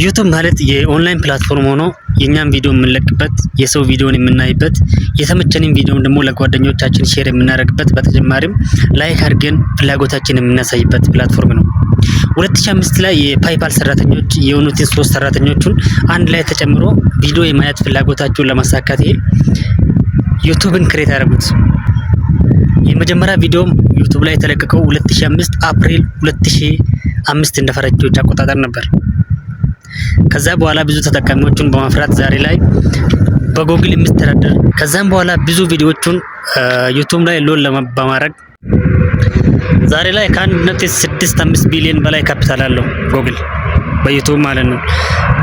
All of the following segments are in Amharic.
YouTube ማለት የ online platform ሆኖ የእኛን ቪዲዮ የምንለቅበት፣ የሰው ቪዲዮን የምናይበት፣ የተመቸንን ቪዲዮን ደግሞ ለጓደኞቻችን share የምናደርግበት፣ በተጨማሪም like አድርገን ፍላጎታችን የምናሳይበት platform ነው። 2005 ላይ የ PayPal ሰራተኞች የሆኑትን ሶስት ሰራተኞቹን አንድ ላይ ተጨምሮ ቪዲዮ የማየት ፍላጎታቸውን ለማሳካት ይሄ YouTube ን create ያደረጉት። የመጀመሪያ ቪዲዮም YouTube ላይ የተለቀቀው 2005 አፕሪል 2005 እንደ ፈረንጆች አቆጣጠር ነበር። ከዛ በኋላ ብዙ ተጠቃሚዎችን በማፍራት ዛሬ ላይ በጎግል የሚተዳደር፣ ከዛም በኋላ ብዙ ቪዲዮዎቹን YouTube ላይ load በማድረግ ዛሬ ላይ ከ1.65 ቢሊዮን በላይ ካፒታል አለው ጎግል በ YouTube ማለት ነው።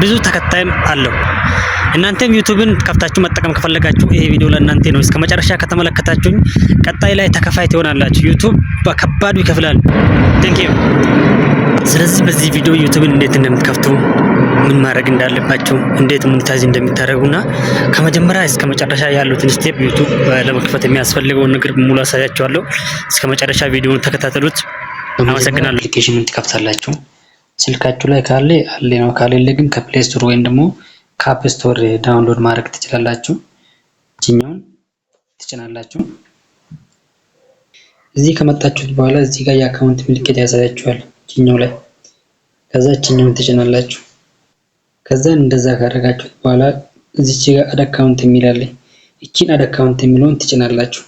ብዙ ተከታይም አለው። እናንተም YouTube ን ከፍታችሁ መጠቀም ከፈለጋችሁ ይሄ ቪዲዮ ለእናንተ ነው። እስከ መጨረሻ ከተመለከታችሁኝ ቀጣይ ላይ ተከፋይ ትሆናላችሁ። YouTube በከባዱ ይከፍላል። Thank you። ስለዚህ በዚህ ቪዲዮ YouTube ን እንዴት እንደምትከፍቱ፣ ምን ማድረግ እንዳለባችሁ፣ እንዴት monetize እንደሚታደርጉና ከመጀመሪያ እስከ መጨረሻ ያሉትን step፣ YouTube ለመክፈት የሚያስፈልገውን ነገር ሙሉ አሳያችኋለሁ። እስከ መጨረሻ ቪዲዮውን ተከታተሉት። አመሰግናለሁ። Application ኑን ትከፍታላችሁ። ስልካችሁ ላይ ካለ አለ ነው፣ ከሌለ ግን ከ Play Store ወይም ደግሞ ከ App Store download ማድረግ ትችላላችሁ። ይችኛውን ትጭናላችሁ። እዚህ ከመጣችሁት በኋላ እዚህ ጋር የ account ምልክት ያሳያችኋል ይችኛው ላይ። ከዛ ይችኛውን ትጭናላችሁ። ከዛ እንደዛ ካደረጋችሁት በኋላ እዚች ጋር add account የሚል አለ። ይቺን add account የሚለውን ትጭናላችሁ።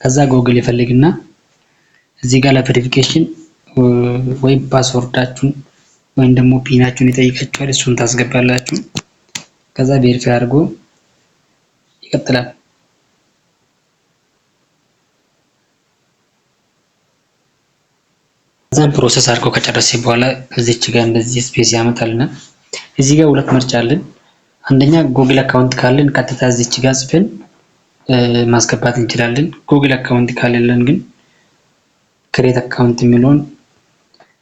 ከዛ ጎግል ይፈልግና እዚህ ጋር ለ verification ወይም password ኣችሁን ወይም ደግሞ PIN ኣችሁን ይጠይቃችኋል። እሱን ታስገባላችሁ። ከዛ verify አድርጎ ይቀጥላል። ከዛም process አድርጎ ከጨረሰ በኋላ እዚች ጋር እንደዚህ space ያመጣልናል። እዚህ ጋር ሁለት ምርጫ አለን። አንደኛ Google account ካለን ቀጥታ እዚች ጋር ጽፈን ማስገባት እንችላለን። Google account ካሌለን ግን create account የሚለውን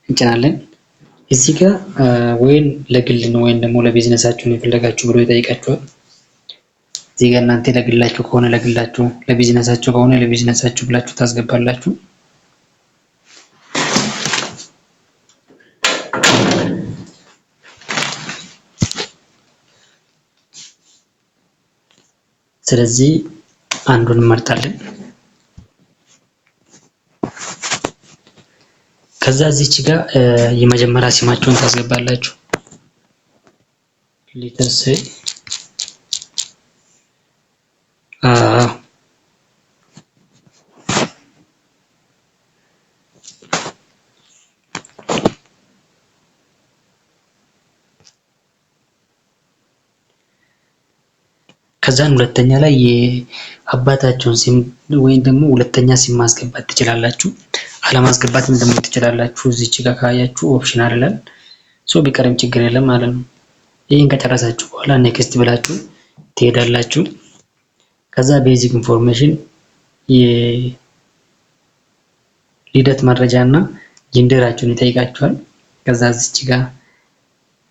እንጭናለን። እዚህ ጋር ወይም ለግል ነው ወይም ደግሞ ለቢዝነሳችሁ ነው የፈለጋችሁ ብሎ ይጠይቃችኋል። እዚህ ጋር እናንተ ለግላችሁ ከሆነ ለግላችሁ፣ ለቢዝነሳችሁ ከሆነ ለቢዝነሳችሁ ብላችሁ ታስገባላችሁ። ስለዚህ አንዱን እንመርጣለን። ከዛ እዚች ጋር የመጀመሪያ ስማችሁን ታስገባላችሁ። Let's say አዎ፣ ከዛን ሁለተኛ ላይ የአባታቸውን ስም ወይም ደግሞ ሁለተኛ ስም ማስገባት ትችላላችሁ። አለማስገባትም ደግሞ ትችላላችሁ። እዚች ጋር ካያችሁ optional ይላል። So ቢቀርም ችግር የለም ማለት ነው። ይህን ከጨረሳችሁ በኋላ next ብላችሁ ትሄዳላችሁ። ከዛ basic information፣ የልደት መረጃ እና gender ኣችሁን ይጠይቃችኋል። ከዛ እዚች ጋር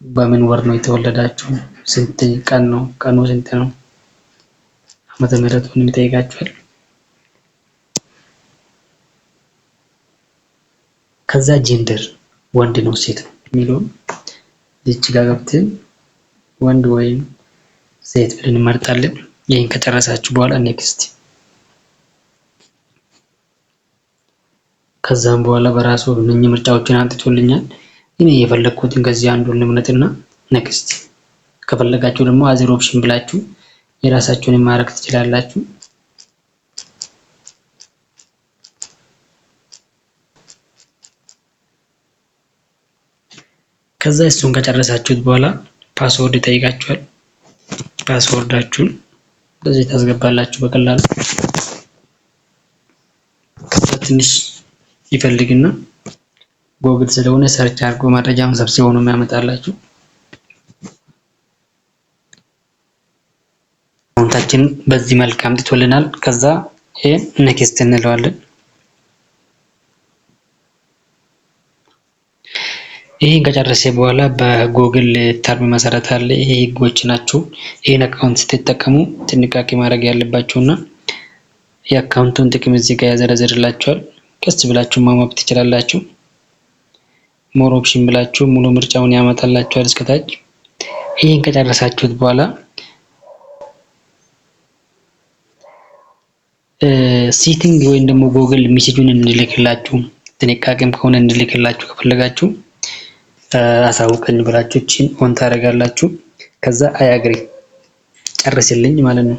በምን ወር ነው የተወለዳችሁ፣ ስንት ቀን ነው፣ ቀኑ ስንት ነው፣ ዓመተ ምህረቱን ይጠይቃችኋል። ከዛ gender ወንድ ነው ሴት ነው የሚለውን እዚች ጋር ገብተን ወንድ ወይም ሴት ብለን እንመርጣለን። ይህን ከጨረሳችሁ በኋላ next። ከዛም በኋላ በራሱ እነኚህ ምርጫዎችን አምጥቶልኛል። እኔ የፈለግኩትን ከዚህ አንዱን ልምረጥና next። ከፈለጋችሁ ደግሞ other option ብላችሁ የራሳችሁን ማድረግ ትችላላችሁ። ከዛ እሱን ከጨረሳችሁት በኋላ password ይጠይቃችኋል። Password ኣችሁን በዚህ ታስገባላችሁ በቀላሉ። ከዛ ትንሽ ይፈልግና ጎግል ስለሆነ search አድርጎ መረጃውን ሰብስቦ ነው የሚያመጣላችሁ። Account ኣችንን በዚህ መልክ አምጥቶልናል። ከዛ ይሄ next እንለዋለን። ይህን ከጨረሰ በኋላ በ Google term መሰረት አለ። ይሄ ህጎች ናቸው። ይህን account ስትጠቀሙ ጥንቃቄ ማድረግ ያለባችሁ እና የ account ኡን ጥቅም እዚህ ጋር ያዘረዝርላችኋል። ቀስ ብላችሁ ማንበብ ትችላላችሁ። More option ብላችሁ ሙሉ ምርጫውን ያመጣላችኋል እስከታች። ይህን ከጨረሳችሁት በኋላ setting ወይም ደግሞ ጎግል message ኡን እንዲልክላችሁ፣ ጥንቃቄም ከሆነ እንዲልክላችሁ ከፈለጋችሁ አሳውቀኝ ብላችሁ እቺን on ታደርጋላችሁ። ከዛ I agree ጨርስልኝ ማለት ነው።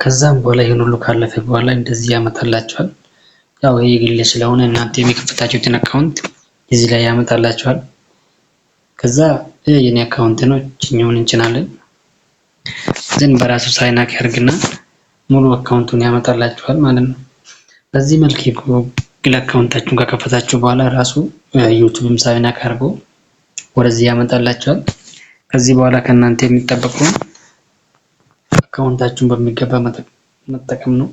ከዛም በኋላ ይሄን ሁሉ ካለፈ በኋላ እንደዚህ ያመጣላችኋል። ያው ይሄ የግል ስለሆነ እናንተ የሚከፍታችሁትን account እዚህ ላይ ያመጣላችኋል። ከዛ ይሄ የኔ account ነው፣ እቺኛውን እንጭናለን። Then በራሱ sign up ያደርግና ሙሉ account ኡን ያመጣላችኋል ማለት ነው። በዚህ መልክ የጉግል account ኣችሁን ከከፈታችሁ በኋላ ራሱ ዩቲዩብም sign up አድርጎ ወደዚህ ያመጣላችኋል። ከዚህ በኋላ ከእናንተ የሚጠበቀው account ኣችሁን በሚገባ መጠቀም ነው።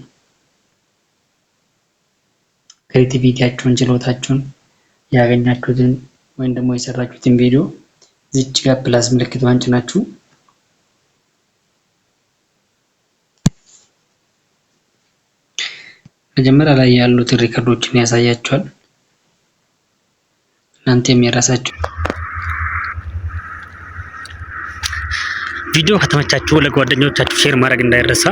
Creativity ያችሁን፣ ችሎታችሁን፣ ያገኛችሁትን ወይም ደግሞ የሰራችሁትን ቪዲዮ እዚች ጋር plus ምልክቷን ጭናችሁ መጀመሪያ ላይ ያሉትን record ኦችን ያሳያችኋል። እናንተም የራሳችሁ ቪዲዮ ከተመቻችሁ ለጓደኞቻችሁ share ማድረግ እንዳይረሳ።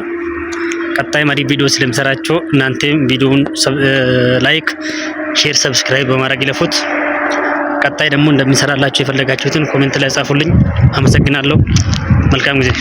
ቀጣይ መሪ ቪዲዮ ስለምሰራችሁ እናንተም ቪዲዮውን like፣ share፣ subscribe በማድረግ ይለፉት። ቀጣይ ደግሞ እንደምንሰራላችሁ የፈለጋችሁትን comment ላይ ጻፉልኝ። አመሰግናለሁ። መልካም ጊዜ።